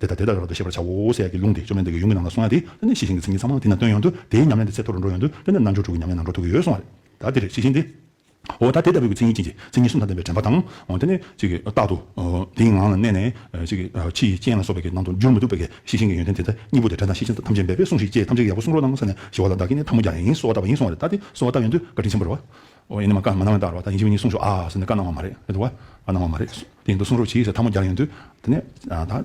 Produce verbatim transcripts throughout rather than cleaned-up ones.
དེ་དང་དེ་དག་རབ་ཏུ་ཤེས་པར་བྱའོ་ཟེར་ཡ་གི་ལུང་དེ་བཅོམ་ལྡན་འདས་ཀྱིས་ཡུམ་གྱི་ནང་ལ་གསུངས་ཡ་དེ་དེ་ནི་ཤེས་བཞིན་གྱི་མཚན་ཉིད་ཚང་མ་དེ་ན་སྟོན་ཡོང་དུས་དེའི་ཉམས་ལེན་དེ་ཚད་མཐོ་རུ་འགྲོ་ཡོང་དུས་དེ་ནི་རྣལ་འབྱོར་དྲུག་གི་ཉམས་ལེན་ནང་འགྲོ་ཐུབ་ཀྱི་ཡོད་གསུངས་པ་རེད། ད་དེ་རེད་ཤེས་བཞིན་དེ། འོ་ད་དེ་ལྟ་བུའི་མཚན་ཉིད་ཅན་གྱི་མཚན་ཉིད་གསུམ་དང་ལྡན་པའི་དྲན་པ་དང་། འོ་དེ་ནས་ཅིག་གི་རྟག་ཏུ་འོ་དེའི་ངང་ལ་གནས་ནས་ཅིག་གི་ཕྱི་ཡི་རྐྱེན་ལ་སོགས་པའི་གི་ནང་དུ་འགྱུར་མི་ཐུབ་པའི་གི་ཤེས་བཞིན་གྱི་ཡོན་ཏན་དེ་དག་གཉིས་པོ་དེ་དྲན་དང་ཤེས་བཞིན་དང་ཐམས་ཅད་འབད་པས་གསུང་ཞིང་སྐྱེས། ཐམས་ཅད་ཀྱི་ཡག་པོ་གསུང་རོགས་གནང་ཟེར་ནས་ཞི་བ་ལྷ་བདག་གིས་ནི་ཐལ་མོ་སྦྱར་ཡིན་གསོལ་བ་བཏབ་པ་ཡིན་གསུངས་པ་རེད། ད་དེ་གསོལ་བ་བཏབ་ཡོང་དུས་བཀའ་དྲིན་ཆེན་པོ་རེད་བ། འོ་ཡིན་ནི་མ་བཀའ་མ་གནང་བ་ལྟར་བ་ད་ཡིན་གཅིག་མིན་གཉིས་གསུང་ཤོག་ཨ་ཟེར་ནས་བཀའ་གནང་བ་མ་རེད་རེད་འདུག་བ། བཀའ་གནང་བ་མ་རེད། དེ་ཡིན་དུ་གསུང་རོགས་གྱིས་ཟེར་ཐལ་མོ་སྦྱར་ཡོང་དུས་དེ་ནས་ད།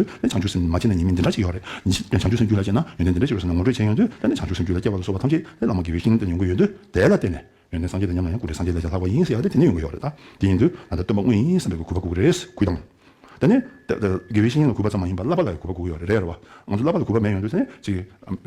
དུས་ནི་བྱང་ཆུབ་སེམས་མ་སྐྱེས་ན་ཉེས་དམིགས་འདི་འདྲ་ཞིག་ཡོད་རེད། བྱང་ཆུབ་སེམས་རྒྱུད་ལ་སྐྱེས་ན་ཡོན་ཏན་འདི་འདྲ་ཞིག་ཡོད་ཟེར་ནས་ངོ་སྤྲོད་བྱས་ཡོང་དུས་ད་ནི་བྱང་ཆུབ་སེམས་རྒྱུད་ལ་སྐྱེས་པ་ལ་སོགས་པ་ཐམས་ཅད་ནི་བླ་མ་དགེ་བའི་བཤེས་གཉེན་དེ་ཡོང་གི་ཡོད་དུས་དེ་ལ་བརྟེན་ནས་ཡོན་ཏན་སངས་རྒྱས་ལས་ཀྱང་ལྷག་པ་ཡིན་ཟེར་ཡག་དེ་དེ་ནས་ཡོང་གི་ཡོད་རེད། ད་དེ་ཡིན་དུས་ད་ལྟ་སྟོན་པ་དངོས་ཡིན་བསམ་པའི་གུས་པ་དགོས་ཀྱི་རེད། གུས་དང་། ད་ནི་ད་ད་དགེ་བའི་བཤེས་གཉེན་ལ་གུས་པ་ཙམ་མ་ཡིན་པར་བསླབ་པ་ལ་ཡང་གུས་པ་དགོས་ཀྱི་ཡོད་རེད། རེད་རེད་བ། ང་ཚོ་བསླབ་པ་ལ་གུས་པ་མེད་ཡོང་དུས་ད་ནི་ཅིག་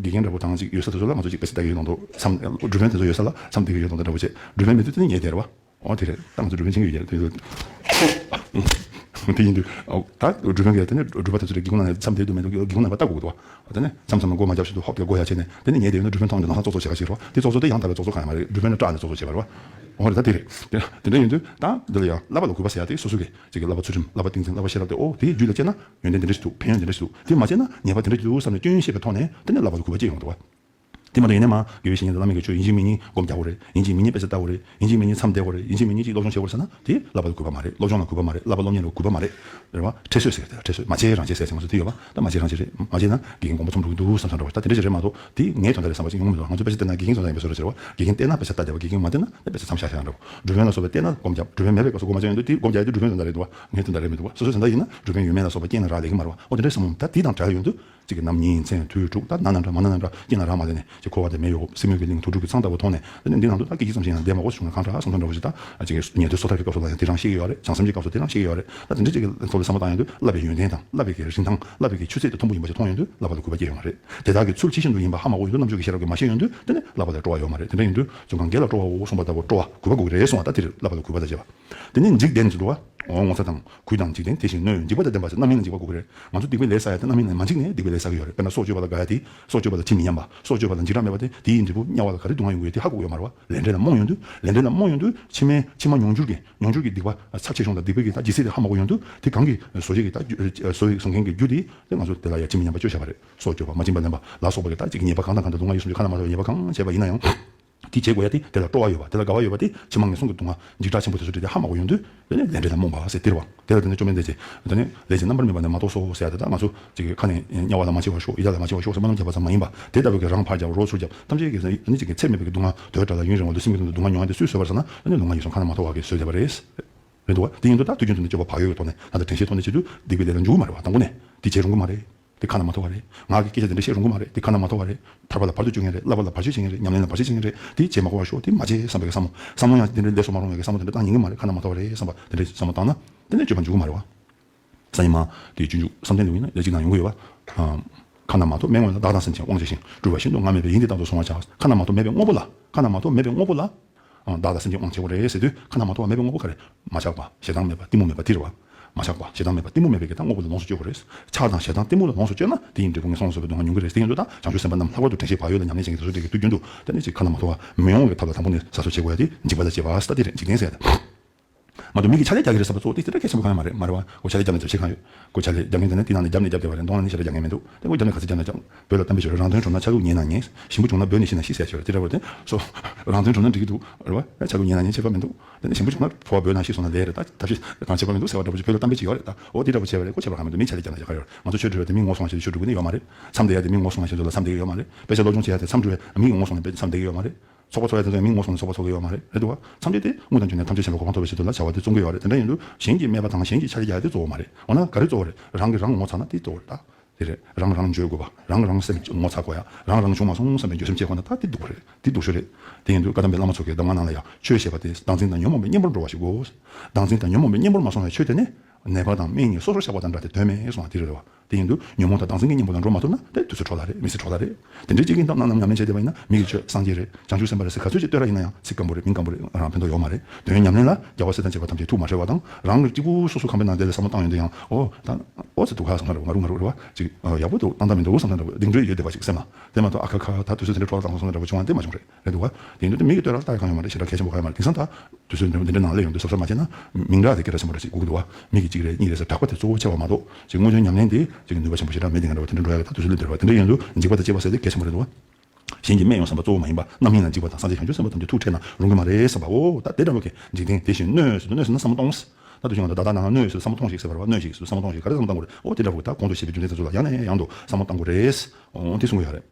དགེ་རྒན་འདྲ་པོ་དང་ཅིག་ཡོད་ས་དེ་ཚོ་ལ་ང་ཚོ་ཅིག་དཔེ་ཆ་ལྟ་གི་ཡོད་མདོག་མདོག་མཚམས་འགྲུལ་དཔོན་དེ་ཚོ་ཡོད་ས་ལ་མཚམས་སྡོད་ཀྱི་ཡོད་མདོག་མདོག་འདྲ་པོ་བྱས། འགྲུལ་དཔོན་མེད་དུས་ད་ནི་ཉལ་བསྡད་རེད་བ། ཨོ་དེ་རེད། ད་ང་ཚོ་འགྲུལ་དཔོན་ཆེན་པོ་ཡོད་རེད་དེ་ཚོ། དེ་ཡིན་དུས་ཨོ་ད་འགྲུལ་དཔོན་གྱིས་དེ་ནས་འགྲུལ་པ་དེ་ཚོ་རེད་སྒེའུ་ཁུང་ནང་ནས་མཚམས་བསྡད་དུས་མེད་དུས་སྒེའུ་ཁུང་ནང་ཕར་ལྟ་དགོས་ཀྱི་འདུག་བ། དེ་ནས་མཚམས་མཚམས་ལ་སྒོ་མ་བརྒྱབ་བཞིན་དུ་ཧོབ་ཀྱི་སྒོ་ཡར་ཕྱེ་ནས་དེ་ནས་ཉལ་བསྡད་ཡོད་ན་འགྲུལ་དཔོན་མཐོང་ནས་ལམ་སང་ཙོག་ཙོག་བྱེད་ཁ་ཞིག་རེད་བ། དེ་ཙོག་ཙོག་དེ་ཡང་དག་པའི་ཙོག་ཙོག་གང་ཡང་མ་རེད། འགྲུལ་དཔོན་ལ་སྐྲག་ནས་ཙོག་ཙོག་བྱས་པ་རེད་བ། འོ་རེད། ད་དེ་རེད། དེ་དེ་འདྲ་ཡིན་དུས་ད་འདི་ལ་ཡང་བསླབ་པ་ལ་གུས་པ་ཟེར་ཡག་དེ་སོ་སོ་གི་ཅིག་གི་བསླབ་པ་ཚུལ་ཁྲིམས་བསླབ་པ་ཏིང་འཛིན་བསླབ་པ་ཤེས་རབ་དེ་ཨོ་དེའི་རྒྱུད་ལ་སྐྱེས་ན་ཡོན་ཏན་དེ་འདྲ་ཞིག་འདུག་ཕན་ཡོན་དེ་འདྲ་ཞིག་འདུག་དེ་མ་སྐྱེས་ན་ཉེས་པ་དེ་འདྲ་ཞིག་འདུག་བསམ་ནས་སྐྱོན་ཤེས་པའི་ཐོག་ནས་དེ་ནས་བསླབ་པ་ལ་གུས་པ་སྐྱེ་ཡོང་འདུག་བ། དེ་མ་གཏོགས་ཡིན་ནའི་མ་དགེ་བའི་བཤེས་གཉེན་དང་བླ་མའི་དགེ་ཆོས་ཡིན་གཅིག་མིན་གཉིས་སྒོམ་རྒྱག་དགོས་རེད། ཡིན་གཅིག་མིན་གཉིས་དཔེ་ཆ་ལྟ་དགོས་རེད། ཡིན་གཅིག་མིན་གཉིས་ཅིག་སློབ་སྦྱོང་བྱེད་དགོས་རེད་ཟེར་ན་དེ་བསླབ་པ་ལ་གུས་པ་མ་རེད། སློབ་སྦྱོང་ལ་གུས་པ་མ་རེད། བསླབ་པ་སློབ་གཉེར་ལ་གུས་པ་མ་རེད། རེད་བ། ཁྲེལ་ཟོས་ཟེར་གི་དེ་ཁྲེལ་ཟོས་མ་བྱས་རང་བྱས་ཟེར་ང་ཚོ་དེ་ཡོད་པ། ད་མ་བྱས་རང་བྱས་རེད། མ་བྱས་ན་དགེ་རྒན་དགོངས་པ་ཚོམ་འགྲོ་གི་འདུག་བསམ་བསམ་འདྲ་བ་ད་དེ་འདྲ་ཞིག་རེད་མ་གཏོགས་དེ་ངའི་དོན་དག་རེད་བསམ་པ་ཞིག་ཡོང་གི་མི་འདུག་ང་ཚོ་དཔེ་ཆ་བལྟས་ན་དགེ་རྒན་བཟོ་འདྲ་ཡིན་པའི་བཟོ་འདྲ་བྱེད་རེད་བ། དགེ་རྒན་བལྟས་ན་དཔེ་ཆ་ལྟ་བསྡད་པ། དགེ་རྒན་མ་བལྟས་ན་དཔེ་ཆ་མཚམས་བཞག་བཞག་འདྲ་བོ། འགྲུལ་དཔོན་ལ་སོགས་པས་བལྟས་ན་སྒོམ་རྒྱབ། འགྲུལ་དཔོན་མེད་པའི་སྐབས་སུ་སྒོམ་རྒྱག་ཡོང་དུས་དེ་སྒོམ་རྒྱག་ཡོང་དུས་འགྲུལ་དཔོན་དོན་དག་རེད་འདུག་བ། ངའི་དོན་དག་རེད་མི་འདུག་བ། སོ་སོའི་དོན་དག་ཡིན་ན་འགྲུལ་དཔོན་ཡོད་མེད་ལ་སོགས་པ་རྐྱེན་ལ་རག་ལས་ཀྱི་མ་རེད་བ། འོ་དེ་འདྲའི་བསམ་བློ་ད་དེ་དང་བྲལ་ཡོང་དུས་ཅིག་གི་ནམ་ཉིན་མཚན་དུས་དྲུག་ད་ན་ན་འདྲ་མ་ན་ན་འདྲ་རྐྱེན་ལ་རག་མ་བསྡད་ནས་ཅིག་འཁོར་བ་དེ་མེད་ཡོང་སྲིད་མོད་ཀྱི་གླིང་དུར་ཁྲོད་ཀྱི་ཚང་ལྟ་བུ་མཐོང་ནས། དེ་ནས་འདི་ནང་དུ་ད་སྐད་ཅིག་ཙམ་ཞིག་ཡང་བསྡད་མ་དགོས་བྱུང་ན་གང་དྲག་བསམ་བསམ་འདྲ་བོ་ཞིག་ད་ཅིག་ཉན་ཐོས་སོ་ཐར་གྱི་སྐབས་སུ་ལ་ཡང་དེ་རང་ཤེས་ཀྱི་ཡོད་རེད། བྱང་སེམས་ཀྱི་སྐབས་སུ་དེ་རང་ཤེས་ཀྱི་ཡོད་རེད། ད་དེ་འདྲའི་ཅིག་གི་ཐོག་ལ་བསམ་བློ་བཏང་ཡོང་དུས་བསླབ་པའི་ཡོན་ཏན་དང་བསླབ་པའི་གི་རིན་ཐང་བསླབ་པའི་གི་ཆུ་ཚད་དེ་མཐོན་པོ་ཡིན་པ་ཞིག་མཐོང་ཡོང་དུས་བསླབ་པ་ལ་གུས་པ་སྐྱེ་ཡོང་བ་རེད། དེ་དག་གི་ཚུལ་ཇི་བཞིན་དུ་ཡིན་པ་ཧ་མ་གོ་ཡོང་དུས་རྣམ་འགྱུར་གྱི་ཤེས་རབ་ཀྱིས་མ་ཤེས་ཡོང་དུས་དེ་ནི་བསླབ་པ་ལ་སྤྲོ་བ་ཡོད་མ་རེད། དེ་འདྲ་ཡིན་དུས་བྱུང་ཁམས་དགེ་ལ་སྤྲོ་བའོ་གསུངས་པ་ལྟ་བུ་སྤྲོ་བ་གུས་པ་དགོས་ཀྱི་རེད་གསུངས་པ་ད་དེ་རེད་བསླབ་པ་ལ་གུས་པ་ཟེར་བ། དེ་ནི་འཇིག་རྟེན་ཟེར་འདུག་བ། འོ་ངོ་ཚ་དང་གུས་དང་འཇིག་རྟེན་དེ་བཞིན་གནོད། འཇིགས་པ་དང་ལྡན་པ་ཟེར་རྣམ་སྨིན་ལ་འཇིགས་པ་དགོས་ཀྱི་རེད། ང་ཚོ་སྡིག་པའི་ལས་བསགས་ཡ་དེ་རྣམ་སྨིན་ལ་མ་འཇིགས་ནས་སྡིག་པའི་ལས་བསགས་ཀྱི་ཡོད་རེད། དཔེར་ན་སྲོག་གཅོད་པ་ལ་དགའ་ཡ་དེ་སྲོག་གཅོད་པ་ལ་འཇིགས་ར་མེད་པ་དེ་དེ་ཡི་འབྲས་བུ་དམྱལ་བ་ལ་ག་རེ་སྡུག་བསྔལ་ཡོང་གི་ཡོད་དེ་ཧ་གོ་གི་ཡོད་མ་རེད་བ། ལས་འབྲས་ལ་རྨོངས་ཡོང་དུས་ལས་འབྲས་ལ་རྨོངས་ཡོང་དུས་ཕྱི་མའི་ཕྱི་མ་མྱོང་འགྱུར་གྱི་མྱོང་འགྱུར་གྱི་སྡིག་པ་ཚབས་ཆེ་ཤོས་དང་སྡིག་པའི་གི་ད་ཇི་སྲིད་དེ་ཧ་མ་གོ་ཡོང་དུས་དེ་གང་གི་བཟོ་བྱེད་ཀྱི་ད་རྒྱུ་བཟོ་བའི་བཟོ་མཁན་གྱི་རྒྱུ་དེ་དེ་ང་ཚོ་དེ་ལ་ཡ་ཇི་མི་སྙམ་པ་སྤྱོད་བྱ་བ་རེད། སྲོག་གཅོད་པ་མ་བྱིན་པ་ལེན་པ་ལ་སོགས་པ་གི་ད་ཅིག་ཉེས་པ་གང་དང་གང་དང་སྡུག་བསྔལ་ཡོད་སོང་ཅིག་ཁ་ན་མ་ཐོ་བའི་ཉེས་པ་གང་བྱས་པ་ཡིན་ན་ཡང་། དེ་བྱེད་དགོས་ཡ་དེ་དེ་ལ་སྤྲོ་བ་ཡོད་པ་དེ་ལ་དགའ་བ་ཡོད་པ་དེ་ཕྱི་མ་ངན་སོང་གི་སྡུག་བསྔལ་འཇིགས་སྐྲག་ཆེན་པོ་དེ་ཚོ་དེ་དེ་ཧ་མ་གོ་ཡོང་དུས་དེ་ནས་ལས་འབྲས་ལ་རྨོངས་པ་ཟེར་དེ་རེད་བ། དེ་ལ་དེ་ནས་བཅོམ་ལྡན་འདས་ཀྱིས་དེ་ནས་ལས་ཀྱི་རྣམ་པར་སྨིན་པ་ནི་མ་གཏོགས་སོ་ཟེར་ཡ་དེ་ད་ང་ཚོ་ཅིག་ཁ་ནས་དམྱལ་བ་ལ་མ་སྐྱེ་བར་ཤོག་ཡི་དྭགས་ལ་མ་སྐྱེ་བར་ཤོག་ཟེར་སྨོན་ལམ་བརྒྱབ་པ་ཙམ་མ་ཡིན་པ་དེ་ལྟ་བུའི་གི་རང་ཕར་རྒྱབ་རོགས་ཚུར་རྒྱབ་ཐམས་ཅད་ཀྱི་དེ་ནས་ཅིག་གི་ཚད་མེད་པའི་གི་སྡུག་བསྔལ་དོས་དྲག་ལ་ཡུན་རིང་བ་ལུས་སེམས་ཀྱི་དོན་དུ་སྡུག་བསྔལ་མྱོང་ཡ་དེ་སུས་བཟོས་པ་རེད་ཟེར་ན་དེ་ནས་ལུས་ངག་ཡིད་གསུམ་ཁ་ན་མ་ཐོ་བ་གིས་བཟོས་བསྡད་པ་རེད། རེད་འདུག་བ། དེ་ཡིན་དུས་ད་དུས་རྒྱུན་དུ་ནི་སྤྱོད་པ་བག་ཡོད་ཀྱི་ཐོག་ནས་ད་ལྟ་དྲན་ཤེས་ཐོག་ནས་བྱེད་དུས་སྡིག་པའི་ལས་ལ་འཇུག་གི་མ་རེད་བ། དང་པོ་ནས་དེ་བྱེད་རུང་གི་མ་རེད། དེ་ཁ་ན་མ་ཐོ་བ་རེད། ངག་གི་སྐད་ཆ་དེ་འདྲ་བཤད་རུང་གི་མ་རེད། དེ་ཁ་ན་མ་ཐོ་བ་རེད། ཐར་པ་ལ་བར་དུ་གཅོད་མཁན་རེད། བསླབ་པ་ལ་བར་ཆད་བྱེད་མཁན་རེད། ཉམས་ལེན་ལ་བར་ཆད་བྱེད་མཁན་རེད། དེ་བྱེད་མ་དགོས་པ་ཤོག་དེ་མ་བྱེད་བསམ་པའི་བསམ་བློ་བསམ་བློ་ཡང་དེ་འདྲའི་ལས་སུ་མ་རུང་བའི་བསམ་བློ་དེ་འདྲ་བཏང་ཉན་གི་མ་རེད། ཁ་ན་མ་ཐོ་བ་རེད་བསམ་པ་དེ་འདྲའི་བསམ་བློ་བཏང་ན་དེ་འདྲའི་སྤྱོད་པ་འཇུག་གི་མ་རེད་བ། ས་ཡིན་མ། དེའི་སྤྱོད་འཇུག་བསམ་གཏན་ལུགས་ཡིན་ན་ལས་གཅིག་ན་ཡོང་གི་ཡོད་བ། ཁ་ན་མ་ཐོ་མེ་སྔོན་ལ་བདག་དང་སེམས་ཅན་དབང་བྱས་ཤིང་། སྤྲུལ་པ་བཞིན་དུ་སྔར་མེད་པའི་ཡིད་འདི་རྟག་ཏུ་བཟུང་བར་བྱ། ཁ་ན་མ་ཐོ་མེད་པའི་དངོས་པོ་ལ། ཁ་ན་མ་ཐོ་མེད་པའི་དངོས་པོ་ལ། བདག་དང་སེམས་ཅན་དབང་བྱེད་པ་རེད་ཟེར་དུས་ཁ་ན་མ་ཐོ་བ་མེད་པའི་དངོས་པོ་ག་རེ། མ་ཆགས་པ་ཞེ་སྡང་མེད་པ་གཏི་མུག་མེད་པ་དེ་རེད་བ། མ་ཆགས་པ་ཞེ་སྡང་མེད་པ་གཏི་མུག་མེད་པའི་གི་ད་དངོས་པོ་ལ་ལོངས་སུ་སྤྱོད་དགོས་རེད། ཆགས་སྡང་ཞེ་སྡང་གཏི་མུག་ལ་ལོངས་སུ་སྤྱོད་ན་དེ་ཡི་འབྲས་བུ་ངན་སོང་ལ་སོགས་པའི་སྡུག་བསྔལ་མྱོང་གི་རེད། དེ་ཡིན་དུས་ད་བྱང་ཆུབ་སེམས་དཔའ་རྣམས་ལྷག་པར་དུ་དྲན་ཤེས་བག་ཡོད་ལ་ཉམས་ལེན་བྱེད་མཁན་དེ་ཚོ་དེ་གི་དུས་རྒྱུན་དུ་དེ་ནི་ཅིག་ཁ་ན་མ་ཐོ་བ་མི་ཡོང་བའི་ཐབས་ལ་དང་པོ་ནས་ཟ་སོ་བྱེད་དགོས་ཡ་དེ་འཇིགས་པ་ལ་སྐྱེ་བ་ཟེར་ད་དེ་རེད། འཇིག་རྟེན་ཟེར་ཡ་དེ། མ་གཏོགས་མི་གིས་ཕྱག་ལས་རྒྱག་གི་རེད་བསམ་པ་གཙོ་བོ་དེ་དེ་འདྲ་གལ་ཆེན་པོ་གང་ཡང་མ་རེད། མ་རེད་བ། ཁོ་ཕྱག་ལས་རྒྱབ་ནས་རྒྱབ་ཤེས་གང་ཡོད། ཁོ་ཕྱག་ལས་རྒྱབ་མཁན་དེ་ནི་དེ་ནང་ནས་རྒྱབ་ནས་རྒྱབ་བསྡད་པ་རེད། གདོང་ལ་ནི་ཕྱག་ལས་རྒྱག་མཁན་མི་འདུག་དེ་ཁོ་རྒྱབ་ནས་ག་ཚོད་རྒྱབ་ན་རྒྱབ། བོད་ལ་གཏམ་དཔེ་ཞུ་རང་དོན་གྲུབ་ན་ཆ་ལུགས་ཉན་ན་ཉན། ཞིམ་པོ་བྱུང་ན་འབོད་ནས་ཤི་ན་ཤི་ཟེར་ཡ་ཞིག་ཡོད་རེད། དེ་འདྲ་བོ་དེ་སོ། རང་དོན་གྲུབ་ན་འགྲིག་གི་འདུག་རེད་བ། ཆ་ལུགས་ཉན་ན་ཉན་ཁྱད་པར་མི་འདུག་དེ་ནས་ཞིམ་པོ་བྱུང་ན་ཕོ་བ་འབོད་ན་ཤི་སོང་ན་ལས་རེད། ད་ཐབས་ཤེས་གང་བྱེད་པ་མི་འདུག་ཟེར་བ་འདྲ་པོ་ཞིག་བོད་ལ་གཏམ་དཔེ་ཅིག་ཡོད་རེད། ད་འོ་དེ་འདྲ་པོ་བྱས་པ་རེད། ཁོ་བྱས་པ་གང་མི་འདུག་མི་ཕྱག་ལས་རྒྱབ་ན་རྒྱག་ག་ཡོད་རེད། ང་ཚོ་ཆོས་སྒྲུབ་པ་དེ་མི་ངོ་སྲུང་བ་ཞིག་ཆོས་སྒྲུབ་གི་ནི་ཡོད་མ་རེད། མཚམས་བསྡད་ཡ་དེ་མི་ངོ་སྲུང་བ་ཞིག་ཚོ་ལ་མཚམས་བསྡད་ཀྱི་ཡོད་མ་རེད། དཔེ་ཆ་སློབ་སྦྱོང་བྱེད་ཡ་དེ་མཚམས་སྒྲུབ་པའི་མི་ངོ་སྲུང་བའི་མཚམས་བསྡད་ཀྱི་ཡོད་མ་རེད། ཚོགས་པ་འཚོགས་ཡ་དེ་ཚོ་མི་ངོ་སྲུང་ནས་ཚོགས་པ་འཚོགས་ཀྱི་ཡོད་མ་རེད། རེད་འདུག་བ། ཐམས་ཅད་དེ་དངོས་དང་བརྒྱུད་ནས་ཐམས་ཅད་བྱེད་པ་གོ་འཕང་ཐོབ་པའི་ཆེད་དུ་ལ་བྱ་བ་དེ་བརྩོན་གྱི་ཡོད་རེད། དེ་འདྲ་ཡིན་དུས་གཞན་གྱིས་སྨྲས་པ་དང་གཞན་གྱིས་ཕྱག་ལས་རྒྱག་ཡ་དེ་གཙོ་བོ་མ་རེད། འོ་ན་ག་རེ་གཙོ་བོ་རེད། རང་གིས་རང་ངོ་ཚ་ན་དེ་གཙོ་བོ་རེད་ད། རེད། རང་རང་བཅོས་དགོས་པ། རང་རང་སེམས་ངོ་ཚ་དགོས་ཡ། རང་རང་བྱུང་མ་སོང་བསམ་པའི་འགྱོད་སེམས་སྐྱེ་དགོས་ན་ད་དེ་སྡུག་པ་རེད། དེ་སྡུག་ཤོས་རེད། དེ་ཡིན་དུས་བཀའ་གདམས་པའི་བླ་མ་ཚོ་གི་གདམས་ངག་ནང་ལ་ཡང་ཆོས་ཞེས་པ་དེ་བདག་འཛིན་དང་ཉོན་མོངས་པའི་གཉེན་པོར་འགྲོ་བ་ཞིག་གོ། བདག་འཛིན་དང་ཉོན་མོངས་པའི་གཉེན་པོར་མ་སོང་བའི་ཆོས་དེ་ནི་ནད་པ་དང་སྨན་གཉིས་སོ་སོར་བཤགས་པ་དང་འདྲ་སྟེ་དོན་མེད་གསུངས་པ་དེ་རེད་བ། དེ་ཡིན་དུས་ཉོན་མོངས་དང་བདག་འཛིན་གྱི་གཉེན་པོ་དང་འགྲོ་མ་ཐུབ་ན་དེ་དུས་ཚོད་འཕྲོ་བརླག་རེད། མི་ཚེ་འཕྲོ་བརླག་རེད། དེ་འདྲའི་ཅིག་གི་གདམས་ངག་ཉམས་ལེན་བྱས་བསྡད་པ་ཡིན་ན་མི་གི་ཆོས་སངས་རྒྱས་རེད། བྱང་ཆུབ་སེམས་དཔའ་རེད་ཟེར་ག་ཚོད་ཅིག་བསྟོད་ར་ཡིན་ན་ཡང་ཚིག་སྐམ་པོ་རེད། མིང་སྐམ་པོ་རེད། རང་ཕན་ཐོགས་ཡོད་མ་རེད། དོན་ཉམས་ལེན་ལ་རྒྱལ་བ་སྲས་དང་བཅས་པ་ཐམས་ཅད་ཐུགས་མ་ཧྲལ་བ་དང་། རང་གི་གཅིག་པུ་སོ་སོ་ཁང་པའི་ནང་དེ་ལ་བསམ་བློ་བཏང་ཡོང་དུས་ཡང་ཨོ་ད་ཨོ་ཙི་སྡུག་ཁ་སོང་ང་རེད། ང་རུ་ང་རུ་རེད་བ། ཅིག་ཡག་པོ་འདུག་སྟངས་སྟངས་མི་འདུག་བསམ་སྟངས་འདྲ་པོ་གདེང་ཚོད་ཡོད་བསྡད་པ་ཞིག་སེམས་ལ། དེ་མ་གཏོགས་ཨ་ཁ་ཁ་ད་དུས་ཚོད་དེ་འདྲའི་འཕྲོ་བརླག་བཏང་སོང་བསམ་འདྲ་པོ་བྱུང་བ་དེ་མ་བྱུང་རེད། རེད་འདུག་བ། དེ་ཡིན་དུས་མི་གི་བསྟོད་ར་ལྟ་གང་ཡོད་མ་རེད། ཞེ་དྲག་གལ་ཆེན་པོ་གང་ཡོད་མ་རེད། དེང་སང་ད་དུས་ཚོད་འདི་འདྲ་ནང་སླེབས་ཡོང་དུས་གཟབ་གཟབ་མ་བྱས་ན་མིང་གྲགས་དེ་སྐད་གྲགས་ཆེན་པོ་རེ་ཞིག་དགོས་ཀྱི་འདུག་བ། མི་གི་གཅིག་རེ་གཉིས་རེ་ཟེར་གྲགས་པ་དེ་གཙོ་བོ་ཆེ་བ་མ་གཏོགས་ཅིག་དངོས་བྱུང་ཉམས་ལེན་དེ་ཅིག་ནུས་པ་ཆེན་པོ་ཞེ་དྲག་མེད་དེ་འདྲ་བ་དེ་འདྲ་འགྲོ་ཡ་གི་ད་དུས་ཚོད་སླེབས་བསྡད་རེད་བ། དེ་འདྲ་ཡིན་དུས་འཇིགས་པ་དང་བཅས་པ་ཟེར་དེ་གལ་ཆེན་པོ་རེད་འདུག་བ། གཞན་གྱིས་སྨྲས་ཡོང་བསམ་པ་གཙོ་བོ་མ་ཡིན་པ་རྣམ་སྨིན་ལ་འཇིགས་པ་དང་སངས་རྒྱས་བྱང་ཆུབ་སེམས་དཔའ་ཐམས་ཅད་ཐུགས་ཁྲལ་ན་རུང་གི་མ་རེད་བསམ་པ། འོ་ད་དེ་འདྲ་བོ་གི་འཇིག་རྟེན་དེ་བཞིན་གནོད་ཟེར་དུས་གནོད་ཟེར་ན་བསམ་བློ་གཏོང་། ད་དུས་ཀྱང་ད་ད་ལྟ་ནང་གནོད་ཟེར་བསམ་བློ་གཏོང་ཞིག་ཟེར་བ་རེད་བ། གནོད་ཞིག་ཟེར་བསམ་བློ་གཏོང་ཞིག་ག་རེ་བསམ་བློ་གཏོང་དགོས་རེད། འོ་དེ་འདྲ་བོ་ད་གོང་དུ་བཤད་པའི་རྒྱུ་མཚན་དེ་ཚོ་ལ་ཡང་ནས་ཡང་དུ་བསམ་བློ་གཏོང་དགོས་རེད། འོ་དེ་གསུང་གི་ཡོད་རེད།